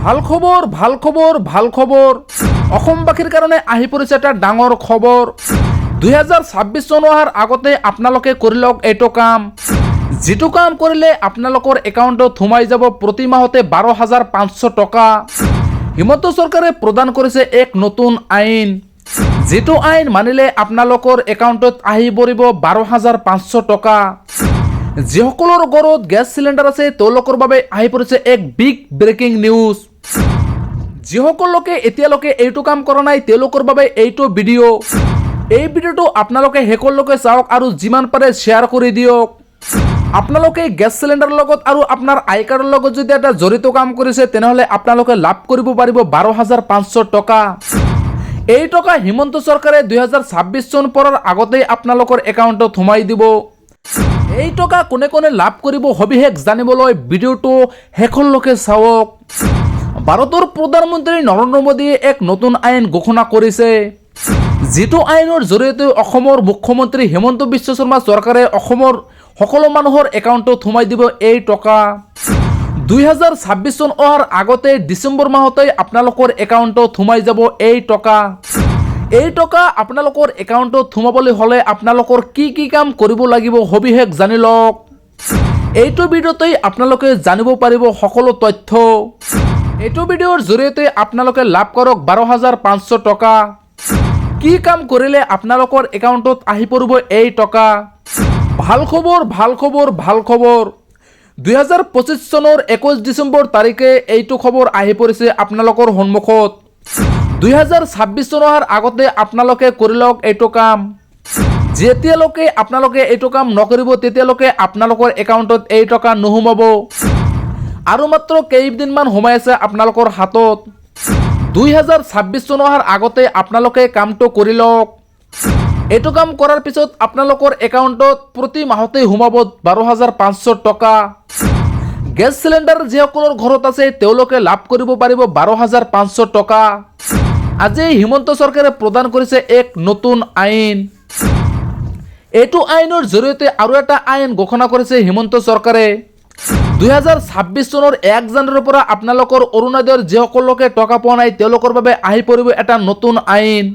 ভাল খবৰ, ভাল খবৰ, ভাল খবৰ। অসমবাসীৰ কাৰণে আহি পৰিছে এটা ডাঙৰ খবৰ। 2026 চন অহাৰ আগতে আপোনালোকে কৰি লওক এইটো কাম, যিটো কাম কৰিলে আপোনালোকৰ একাউণ্টত সোমাই যাব প্ৰতি মাহতে 12,500 টকা। হিমন্ত চৰকাৰে প্ৰদান কৰিছে এক নতুন আইন, যিটো আইন মানিলে আপোনালোকৰ একাউণ্টত আহি পৰিব 12,500 টকা। যিসকলৰ ঘৰত গেছ চিলিণ্ডাৰ আছে, তেওঁলোকৰ বাবে আহি পৰিছে এক বিগ ব্ৰেকিং নিউজ। যিসকল লোকে এতিয়ালৈকে এইটো কাম কৰা নাই, তেওঁলোকৰ বাবে এইটো ভিডিঅ'। এই ভিডিঅ'টো আপোনালোকে শেষলৈকে চাওক আৰু যিমান পাৰে শ্বেয়াৰ কৰি দিয়ক। আপোনালোকে গেছ চিলিণ্ডাৰৰ লগত আৰু আপোনাৰ আই কাৰ্ডৰ লগত যদি এটা জড়িত কাম কৰিছে, তেনেহ'লে আপোনালোকে লাভ কৰিব পাৰিব 12,500 টকা। এই টকা হিমন্ত চৰকাৰে 2026 চন পৰাৰ আগতেই আপোনালোকৰ একাউণ্টত সোমাই দিব। এই টকা কোনে কোনে লাভ কৰিব, সবিশেষ জানিবলৈ ভিডিঅ'টো শেষলৈকে চাওক। ভাৰতৰ প্ৰধানমন্ত্ৰী নৰেন্দ্ৰ মোদীয়ে এক নতুন আইন ঘোষণা কৰিছে, যিটো আইনৰ জৰিয়তে অসমৰ মুখ্যমন্ত্ৰী হিমন্ত বিশ্ব শৰ্মা চৰকাৰে অসমৰ সকলো মানুহৰ একাউণ্টত সোমাই দিব এই টকা। 2026 চন অহাৰ আগতে ডিচেম্বৰ মাহতে আপোনালোকৰ একাউণ্টত সোমাই যাব এই টকা। এই টকা আপোনালোকৰ একাউণ্টত সোমাবলৈ হ'লে আপোনালোকৰ কি কি কাম কৰিব লাগিব, সবিশেষ জানি লওক। এইটো ভিডিঅ'তেই আপোনালোকে জানিব পাৰিব সকলো তথ্য। এইটো ভিডিঅ'ৰ জৰিয়তে আপোনালোকে লাভ কৰক 12,500 টকা। কি কাম কৰিলে আপোনালোকৰ একাউণ্টত আহি পৰিব এই টকা? ভাল খবৰ, ভাল খবৰ, ভাল খবৰ। 2025 চনৰ 21 ডিচেম্বৰ তাৰিখে এইটো খবৰ আহি পৰিছে আপোনালোকৰ সন্মুখত। 2026 চন অহাৰ আগতে আপোনালোকে কৰি লওক এইটো কাম। যেতিয়ালৈকে আপোনালোকে এইটো কাম নকৰিব, তেতিয়ালৈকে আপোনালোকৰ একাউণ্টত এই টকা নোসোমাব। আৰু মাত্ৰ কেইদিনমান সোমাই আছে আপোনালোকৰ হাতত। 2026 চন অহাৰ আগতে আপোনালোকে কামটো কৰি লওক। এইটো কাম কৰাৰ পিছত আপোনালোকৰ একাউণ্টত প্ৰতি মাহতেই সোমাব 12,500 টকা। গেছ চিলিণ্ডাৰ যিসকলৰ ঘৰত আছে, তেওঁলোকে লাভ কৰিব পাৰিব 12,500 টকা। আজি হিমন্ত চৰকাৰে প্ৰদান কৰিছে এক নতুন আইন। এইটো আইনৰ জৰিয়তে আৰু এটা আইন ঘোষণা কৰিছে হিমন্ত চৰকাৰে। 2026 চনৰ 1 জানুৱাৰীৰ পৰা আপোনালোকৰ অৰুণোদয়ৰ যিসকল লোকে টকা পোৱা নাই, তেওঁলোকৰ বাবে আহি পৰিব এটা নতুন আইন,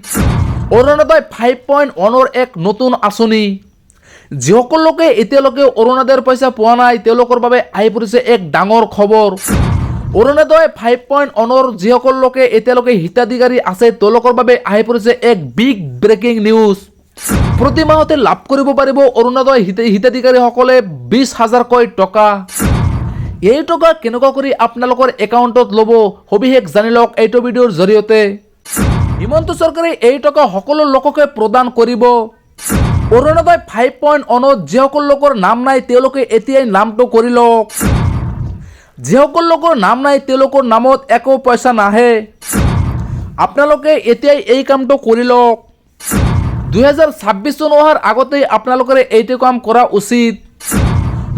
অৰুণোদয় 5.1ৰ এক নতুন আঁচনি। যিসকল লোকে এতিয়ালৈকে অৰুণোদয়ৰ পইচা পোৱা নাই, তেওঁলোকৰ বাবে আহি পৰিছে এক ডাঙৰ খবৰ। অৰুণোদয় 5.1ৰ যিসকল লোকে এতিয়ালৈকে হিতাধিকাৰী আছে, তেওঁলোকৰ বাবে আহি পৰিছে এক বিগ ব্ৰেকিং নিউজ। প্ৰতি মাহতে লাভ কৰিব পাৰিব অৰুণোদয় হিতাধিকাৰীসকলে 20 হাজাৰকৈ টকা। এই টকা কেনেকুৱা কৰি আপোনালোকৰ একাউণ্টত ল'ব, সবিশেষ জানি লওক এইটো ভিডিঅ'ৰ জৰিয়তে। হিমন্ত চৰকাৰে এই টকা সকলো লোককে প্ৰদান কৰিব। অৰুণোদয় 5.1ত যিসকল লোকৰ নাম নাই, তেওঁলোকে এতিয়াই নামটো কৰি লওক। যিসকল লোকৰ নাম নাই, তেওঁলোকৰ নামত একো পইচা নাহে। আপোনালোকে এতিয়াই এই কামটো কৰি লওক। 2026 চন অহাৰ আগতেই আপোনালোকে এইটো কাম কৰা উচিত,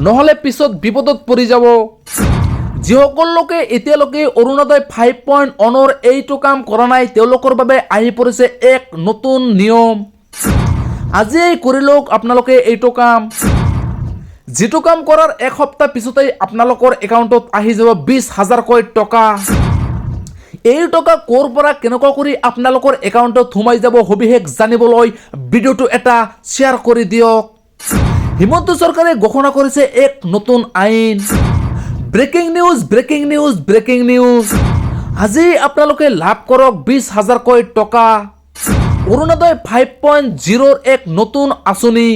নহ'লে পিছত বিপদত পৰি যাব। যিসকল লোকে এতিয়ালৈকে অৰুণোদয় 5.1ৰ এইটো কাম কৰা নাই, তেওঁলোকৰ বাবে আহি পৰিছে এক নতুন নিয়ম। আজিয়েই কৰি লওক আপোনালোকে এইটো কাম, যিটো কাম কৰাৰ এসপ্তাহ পিছতেই আপোনালোকৰ একাউণ্টত আহি যাব 20 হাজাৰকৈ টকা। এই টকা ক'ৰ পৰা কেনেকুৱা কৰি আপোনালোকৰ একাউণ্টত সোমাই যাব, সবিশেষ জানিবলৈ ভিডিঅ'টো এটা শ্বেয়াৰ কৰি দিয়ক। হিমন্ত চৰকাৰে ঘোষণা কৰিছে এক নতুন আইন। Breaking news, breaking news, breaking news. আজি আপোনালোকে লাভ কৰক 20 হাজাৰকৈ টকা। অৰুণোদয় 5.0ৰ এক নতুন আঁচনি।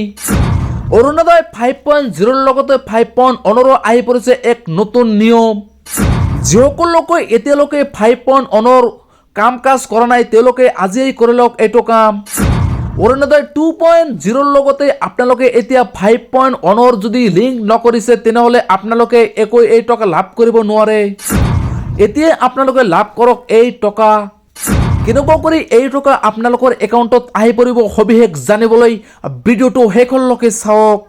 অৰুণোদয় 5.0ৰ লগতে 5.1ৰো আহি পৰিছে এক নতুন নিয়ম। যিসকল লোকে এতিয়ালৈকে 5.1ৰ কাম কাজ কৰা নাই, তেওঁলোকে আজিয়েই কৰি লওক এইটো কাম। অৰুণোদয় 2.0ৰ লগতে আপোনালোকে এতিয়া 5.1ৰ যদি লিংক নকৰিছে, তেনেহ'লে আপোনালোকে একো এই টকা লাভ কৰিব নোৱাৰে। এতিয়াই আপোনালোকে লাভ কৰক এই টকা। কেনেকুৱা কৰি এই টকা আপোনালোকৰ একাউণ্টত আহি পৰিব, সবিশেষ জানিবলৈ ভিডিঅ'টো শেষলৈকে চাওক।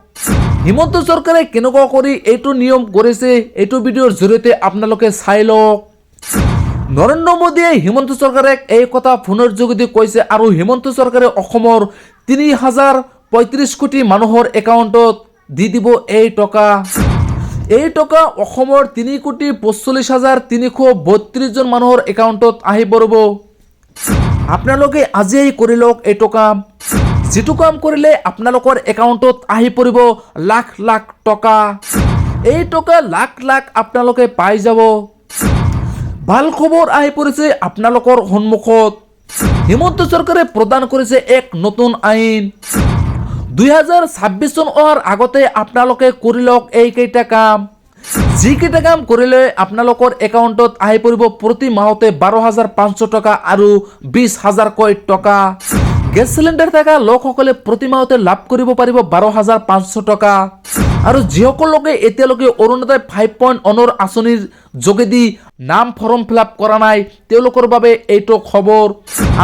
হিমন্ত চৰকাৰে কেনেকুৱা কৰি এইটো নিয়ম কৰিছে, এইটো ভিডিঅ'ৰ জৰিয়তে আপোনালোকে চাই লওক। নৰেন্দ্ৰ মোদীয়ে হিমন্ত চৰকাৰে এই কথা ফোনৰ যোগেদি কৈছে আৰু হিমন্ত চৰকাৰে অসমৰ 3035 কোটি মানুহৰ একাউণ্টত দি দিব এই টকা। এই টকা অসমৰ 3,45,332জন মানুহৰ একাউণ্টত আহি পৰিব। আপোনালোকে আজিয়েই কৰি লওক এইটো কাম, যিটো কাম কৰিলে আপোনালোকৰ একাউণ্টত আহি পৰিব লাখ লাখ টকা। এই টকা লাখ লাখ আপোনালোকে পাই যাব। ভাল খবৰ আহি পৰিছে আপোনালোকৰ সন্মুখত। হিমন্ত চৰকাৰে প্ৰদান কৰিছে এক নতুন আইন। 2026 চন অহাৰ আগতে আপোনালোকে কৰি লওক এইকেইটা কাম, যিকেইটা কাম কৰিলে আপোনালোকৰ একাউণ্টত আহি পৰিব প্ৰতি মাহতে 12,500 টকা আৰু 20,000কৈ টকা। গেছ চিলিণ্ডাৰ থকা লোকসকলে প্ৰতি মাহতে লাভ কৰিব পাৰিব 12,500 টকা। আৰু যিসকল লোকে এতিয়ালৈকে অৰুণোদয় 5.1ৰ আঁচনিৰ যোগেদি নাম ফৰ্ম ফিল আপ কৰা নাই, তেওঁলোকৰ বাবে এইটো খবৰ।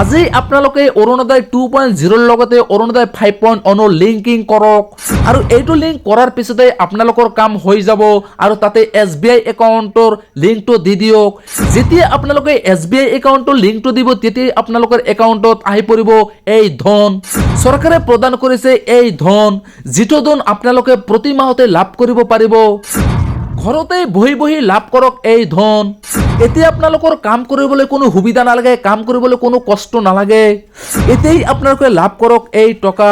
আজি আপোনালোকে অৰুণোদয় 2.0ৰ লগতে অৰুণোদয় 5.1ৰ লিংকিং কৰক আৰু এইটো লিংক কৰাৰ পিছতে আপোনালোকৰ কাম হৈ যাব। আৰু তাতে এছবিআই একাউণ্টৰ লিংকটো দি দিয়ক। যেতিয়া আপোনালোকে এছবিআই একাউণ্টৰ লিংকটো দিব, তেতিয়াই আপোনালোকৰ একাউণ্টত আহি পৰিব এই ধন। চৰকাৰে প্ৰদান কৰিছে এই ধন, যিটো ধন আপোনালোকে প্ৰতি মাহতে লাভ কৰিব পাৰিব। ঘৰতে বহি বহি লাভ কৰক এই ধন। এতিয়া আপোনালোকৰ কাম কৰিবলৈ কোনো সুবিধা নালাগে, কাম কৰিবলৈ কোনো কষ্ট নালাগে। এতিয়াই আপোনালোকে লাভ কৰক এই টকা।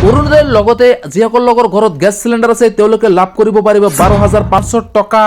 অৰুণোদয়ৰ লগতে যিসকল লোকৰ ঘৰত গেছ চিলিণ্ডাৰ আছে, তেওঁলোকে লাভ কৰিব পাৰিব 12,500 টকা।